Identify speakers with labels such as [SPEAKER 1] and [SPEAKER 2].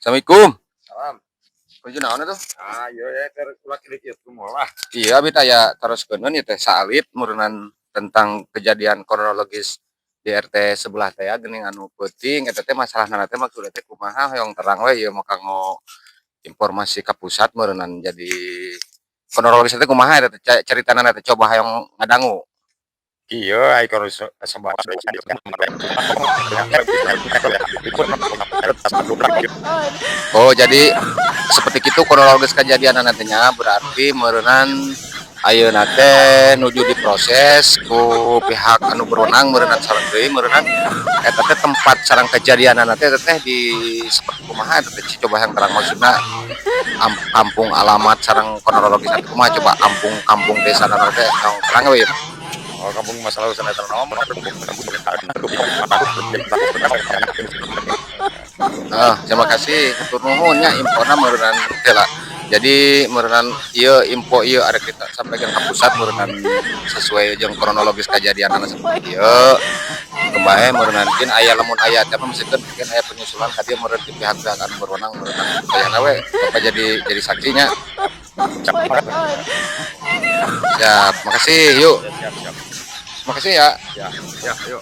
[SPEAKER 1] Assalamualaikum.
[SPEAKER 2] Salam.
[SPEAKER 1] Baju naon atuh?
[SPEAKER 2] Ah, iya ya, ter ulah kieu kieu lah.
[SPEAKER 1] Iya, abi taya taroskeun ieu teh saalit meureunan tentang kejadian kronologis di RT sebelah teh ya, geuning anu peuting eta teh masalahna teh, maksudna teh kumaha, hoyong terang we ieu mah kanggo informasi ka pusat meureunan. Jadi kronologis teh kumaha eta teh caritana teh, coba hoyong ngadangu.
[SPEAKER 2] Kieu ai kalau sebelah.
[SPEAKER 1] Oh, jadi seperti itu kronologis kejadian nantinya. Berarti meureunan ayeuna teh nuju diproses ku pihak anu berwenang meureunan. Sareng deui meureunan eta teh tempat sareng kejadian teh, eta teh di seperti kumaha eta teh, coba yang terang. Maksudna kampung, alamat sareng kronologis teh kumaha, coba kampung kampung desa teh yang terang we.
[SPEAKER 2] Oh, kampung masalah urusan eta nomor.
[SPEAKER 1] Ah, terima kasih. Hatur nuhun nya infona meureunan teh lah. Jadi meureunan ieu info ieu ada kita sampaikan ke pusat meureunan sesuai jeung kronologis kejadian seperti ieu. Kemarin meureunan kin aya, lamun aya teh meureun mungkin aya penyusulan ka dieu meureun di pihak-pihak anu berwenang meureunan. Kayana we Bapak jadi saksinya. Siap, makasih yuk.
[SPEAKER 2] Siap, siap.
[SPEAKER 1] Makasih ya.
[SPEAKER 2] Ya, ya, yuk.